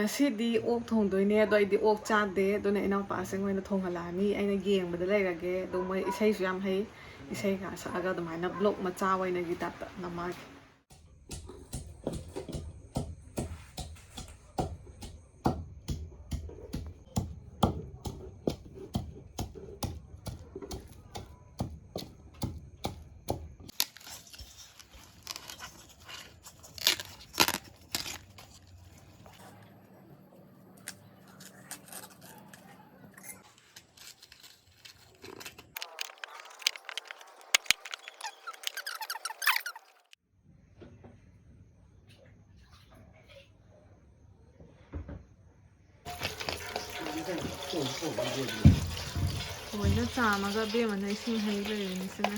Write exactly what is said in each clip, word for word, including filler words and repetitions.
ꯉꯁꯤꯗꯤ ꯑꯣꯛ ꯊꯣꯡꯗꯣꯏꯅꯦ, ꯑꯗꯣ ꯑꯩꯗꯤ ꯑꯣꯛ ꯆꯥꯗꯦ, ꯑꯗꯨꯅ ꯏꯅꯥꯎꯄꯥꯁꯤꯡ ꯑꯣꯏꯅ ꯊꯣꯡꯍꯜꯂꯛꯑꯅꯤ꯫ ꯑꯩꯅ ꯌꯦꯡꯕꯗ ꯂꯩꯔꯒꯦ꯫ ꯑꯗꯣ ꯃꯣꯏ ꯏꯁꯩꯁꯨ ꯌꯥꯝ ꯍꯩ, ꯏꯁꯩꯒ ꯁꯛꯑꯒ ꯑꯗꯨꯃꯥꯏꯅ ꯕ꯭ꯂꯣꯛ ꯃꯆꯥ ꯑꯣꯏꯅꯒꯤ ꯇꯥꯏꯞꯇ ꯅꯝꯃꯛꯑꯒꯦ꯫ ꯂꯣꯏꯅ ꯆꯥꯝꯃꯒ ꯑꯕꯦꯝꯃꯅ ꯏꯁꯤꯡ ꯍꯩ ꯂꯩꯔꯤꯅꯤꯁꯤꯅ꯫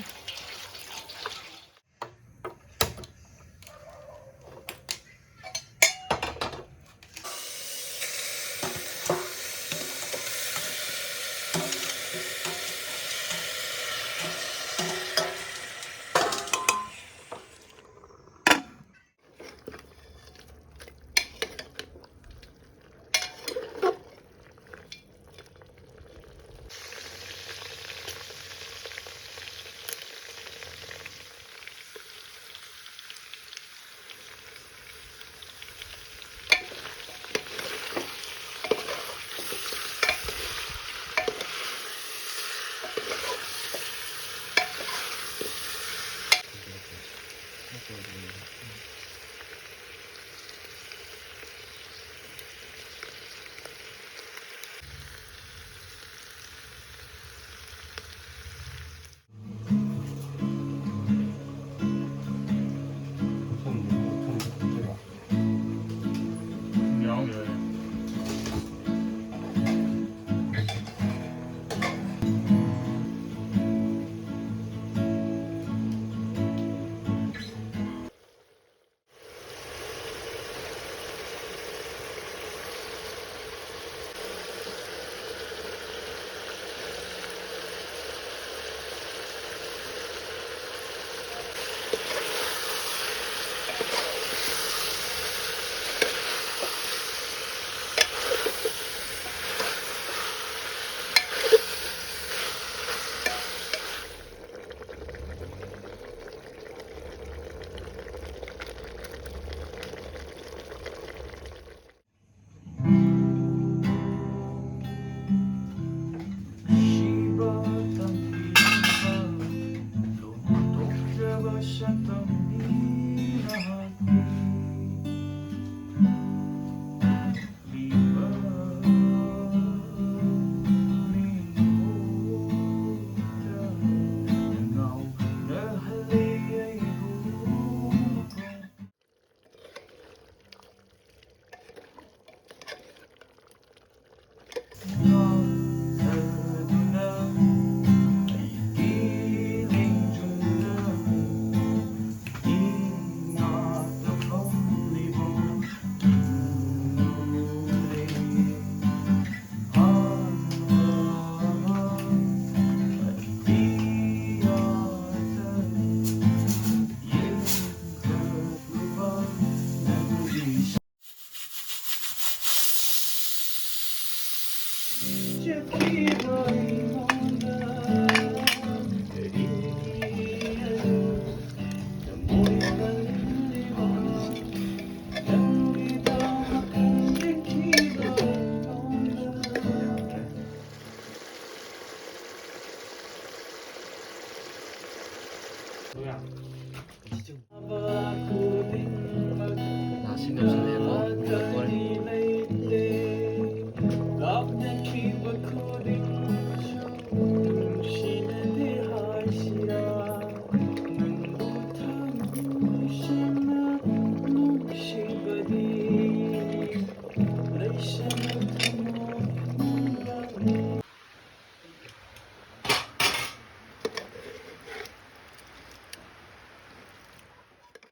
ꯂꯥꯁꯁꯤꯡ ꯌꯧꯁꯜꯂꯛꯑꯦꯀꯣ, ꯃꯤꯅꯠ ꯀꯨꯟ꯫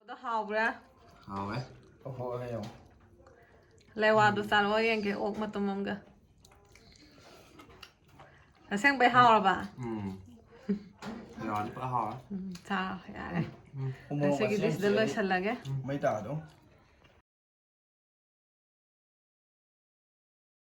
ꯑꯗꯣ ꯍꯥꯎꯕ꯭ꯔꯥ? ꯍꯥꯎꯋꯦ꯫ ꯑꯣꯍꯣ, ꯍꯥꯏꯌꯣ꯫ ꯂꯩꯋꯥꯗꯣ ꯆꯥꯔꯛꯑꯣ ꯌꯦꯡꯒꯦ, ꯑꯣꯛ ꯃꯇꯨꯝ ꯑꯃꯒ꯫ ꯑꯁꯦꯡꯕꯩ ꯍꯥꯎꯔꯕ? ꯎꯝ꯫ ꯂꯩꯋꯥꯗꯤ ꯄꯨꯔꯥ ꯍꯥꯎꯔꯦ꯫ ꯎꯝ, ꯆꯥꯔꯣ, ꯌꯥꯔꯦ꯫ ꯎꯝ꯫ ꯎꯃꯣꯔꯣꯛ ꯉꯁꯤꯒꯤꯗꯤ ꯑꯁꯦꯝꯕꯁꯦ ꯁꯤꯗ ꯂꯣꯏꯁꯜꯂꯒꯦ꯫ ꯃꯩ ꯇꯥꯗꯧ꯫